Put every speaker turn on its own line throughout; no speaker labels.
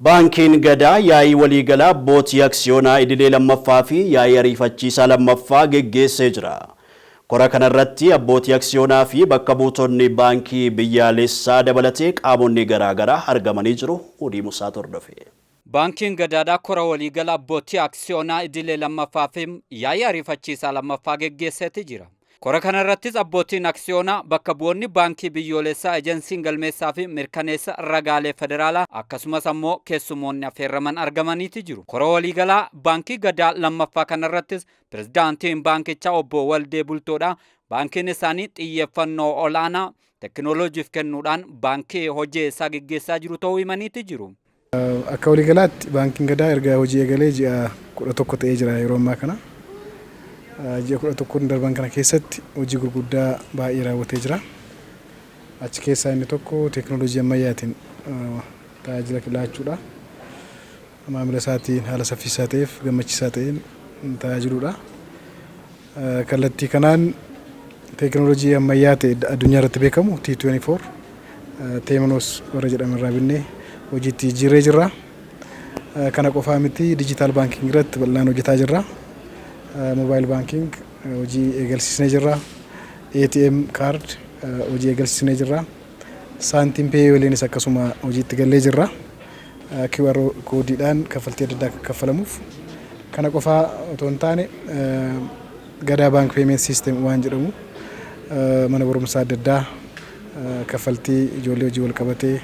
Baankiin Gadaa yaa'ii waliigalaa abbootii aksiyoonaa idilee lammaffaa fi yaa'ii ariifachiisaa lammaffaa geggeessee jira. Kora kanarratti abbootii aksiyoonaa fi bakka buutonni baankii biyyaalessaa dabalatee qaamonni garaagaraa argamanii jiru. Hudii Musaa hordofe.
Baankiin Gadaadhaa kora waliigala abbootii aksiyoonaa idilee lammaffaa fi yaa'ii ariifachiisaa lammaffaa geggeesseeti jira. Kora kanarrattis abbootiin aksiyoonaa, bakka bu'oonni baankii biyyoolessaa, ejensiin galmeessaa fi mirkaneessa ragaalee federaalaa, akkasumas ammoo keessumoonni affeerraman argamaniiti jiru. Kora waliigalaa baankii Gadaa lammaffaa kanarrattis pirezidaantiin baankichaa obbo Waldee Bultoodha. Baankiin isaanii xiyyeeffannoo olaanaa teekinooloojiif kennuudhaan baankii hojii isaa geggeessaa jiru ta'uu himaniiti jiru.
Akka waliigalaatti baankiin Gadaa erga hojii eegalee ji'a 11 ta'ee jira yeroo ammaa kana. Ji'a 11 darban kana keessatti hojii gurguddaa baay'ee raawwatee jira. Achi keessaa inni tokko teekinooloojii ammayyaatiin tajaajila laachuudha. Maamila isaatiin haala saffisaa ta'eef gammachiisaa ta'een tajaajiluudha. Kallattii kanaan teekinooloojii ammayyaa ta'e addunyaa irratti beekamu T24 Temenos warra jedhaman irraa binnee hojiitti jijjiirree jirra. Kana qofaa miti, digital banking irratti bal'inaan hojjetaa jirra. Mobile banking hojii eegalsiisnee jirra. ATM card hojii eegalsiisnee jirra. SantimPay waliinis akkasuma hojiitti gallee jirra. QR koodiidhaan kaffaltii adda addaa kaffalamuuf. Kana qofaa otoo hin taane, Gadaa Bank Payment System waan jedhamu mana barumsaa adda addaa kaffaltii ijoollee hojii wal qabatee,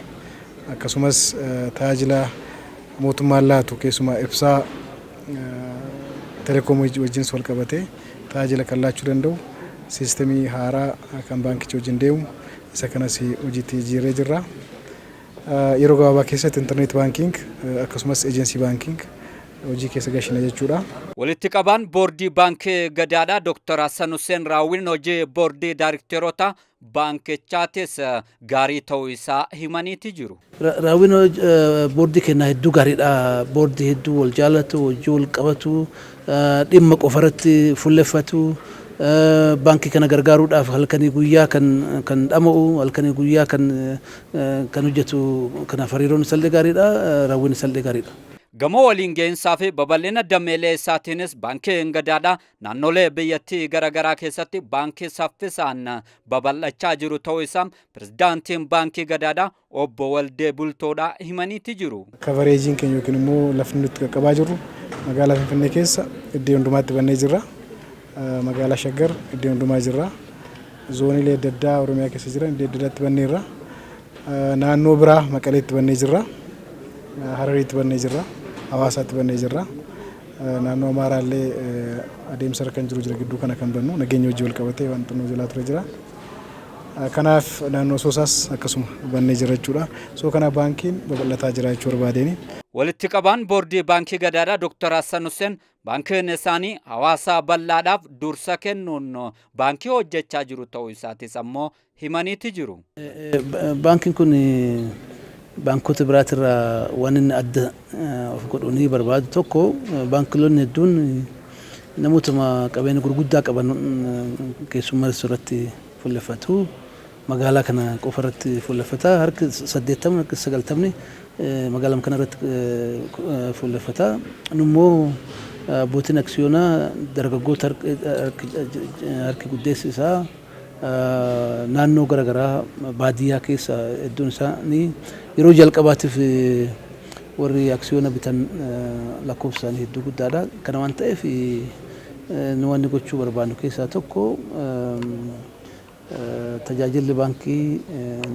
akkasumas tajaajila mootummaan laatu, keessumaa ibsaa, telekoomii wajjinis wal qabatee tajaajila kan laachuu danda'u siistemii haaraa kan baankicha wajjin deemu isa kanas hojiitti jijjiirree jirra. Yeroo gabaabaa keessatti internet banking akkasumas agency banking hojii keessa gashina jechuudha.
Walitti qabaan boordii baankii Gadaadhaa Dr. Hassan Hussein raawwiin hojii boordii daayirikteerota baankichaatis gaarii ta'uu isaa himaniiti jiru.
Raawwiin boordii kennaa hedduu gaariidha. Boordii hedduu wal jaalatu, hojii wal qabatu, dhimma qofarratti fuulleffatu, baankii kana gargaaruudhaaf halkanii guyyaa kan dhama'u, halkanii guyyaa kan hojjetu. Kanaaf hariiroon isallee gaariidha, raawwiin isallee gaariidha.
Gamoo waliin gahinsaa fi babal'ina dameelee isaatiinis baankiin Gadaadhaa naannolee biyyattii garaagaraa keessatti baankii saffisaan babal'achaa jiru ta'uu isaa pirezidaantiin baankii Gadaadhaa obbo Waldee Bultoodhaa himaniiti jiru.
Coverageiin keenya yookiin immoo lafni nuti qaqqabaa jirru magaalaa Finfinnee keessa iddoo hundumaatti bannee jirra. Magaalaa Shaggar iddoo hundumaa jirra. Zooniilee adda addaa Oromiyaa keessa jiran iddoo adda addaatti banneerra. Naannoo biraa Maqaleetti bannee jirra. Harariitti bannee jirra. Hawaasaatti bannee jirra. Naannoo Amaaraallee adeemsa irra kan jiru jira, gidduu kana kan bannu nageenya hojii wal qabatee waan xinnoo jalaa ture jira. Kanaaf naannoo Soosaas akkasuma bannee jira jechuudha. So kanaaf baankiin babal'ataa jira jechuu barbaadeen.
Walitti qabaan boordii baankii Gadaadhaa Dr. Hassan Hussein baankiin isaanii hawaasa bal'aadhaaf dursa kennuun baankii hojjechaa jiru ta'uu isaatis ammoo himaniiti jiru.
Baankiin kun baankota biraatirraa waan inni adda of godhu ni barbaadu. Tokko, baankiloonni hedduun namootuma qabeenya gurguddaa qaban keessummeessuu irratti fuulleffatu. Magaalaa kana qofa irratti fuulleffata. Harki 80, harki 90 magaalaa kana irratti fuulleffata. Nummoo abbootiin aksiyoonaa dargaggoota, harki guddeessi isaa naannoo garaagaraa baadiyyaa keessa hedduun isaanii yeroo jalqabaatiif warri aksiyoona bitan lakkoofsa isaanii hedduu guddaadha. Kana waan ta'eef nu wanni gochuu barbaannu keessaa tokko tajaajilli baankii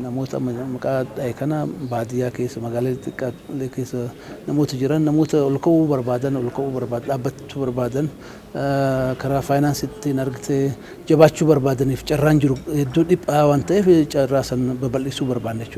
namoota maqaa dha'e kana baadiyyaa keessa, magaalaa xixiqqaa keessa namoota jiran, namoota ol ka'uu barbaadan, ol ka'uu barbaadan, dhaabbachuu barbaadan, karaa faayinaansiitiin argitee jabaachuu barbaadaniif carraan jiru hedduu dhiphaa waan ta'eef carraa san babal'isuu barbaanna jechuudha.